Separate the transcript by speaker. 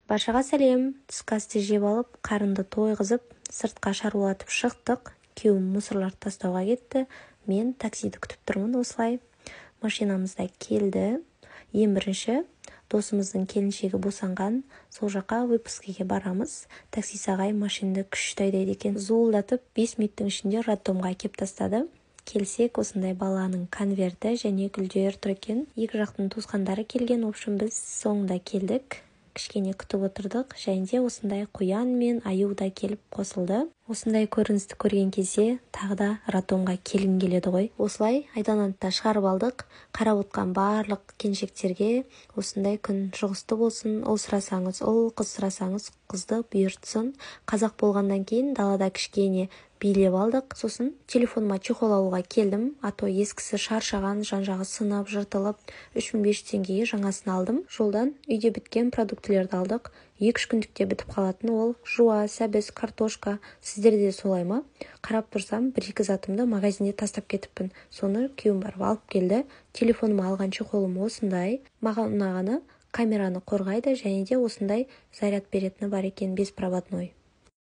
Speaker 1: Баршаға сәлем! Түскі асты жеп алып, қарынды тойғызып, сыртқа шаруалатып шықтық. Күйеуім мусорларды тастауға кетті, мен таксиді күтіп тұрмын. Осылай машинамыз да келді. Ең бірінші досымыздың келіншегі босанған, сол жаққа выпускіге барамыз. Таксист ағай машинаны күшті айдайды екен, зуылдатып 5 минуттың ішінде роддомға әкеп тастады. Келсек, осындай баланың конверті және гүлдер тұр екен. Екі жақтың туысқандары келген. В общем, біз соңында келдік, кішкене күтіп отырдық және де осындай қоян мен аю да келіп қосылды. Осындай көріністі көрген кезде тағы да роддомға келгім келеді ғой. Осылай Айдананы да шығарып алдық. Қарап отқан барлық келіншектерге осындай күн жұғысты болсын! Ұл сұрасаңыз, ұл, қыз сұрасаңыз, қызды бұйыртсын! Қазақ болғаннан кейін далада кішкене билеп алдық. Сосын телефоныма чехол алуға келдім, а то ескісі шаршаған, жан жағы сынып, жыртылып. 3500 теңгеге жаңасын алдым. Жолдан үйде біткен продуктілерді алдық, 2-3 күндікте бітіп қалатын ол жуа, сәбіз, картошка. Сіздерде де солай ма? Қарап тұрсам, бір екі затымды магазинде тастап кетіппін, соны күйеуім барып алып келді. Телефоныма алған чехолым осындай. Маған ұнағаны, камераны қорғайды және де осындай заряд беретіні бар екен, беспроводной.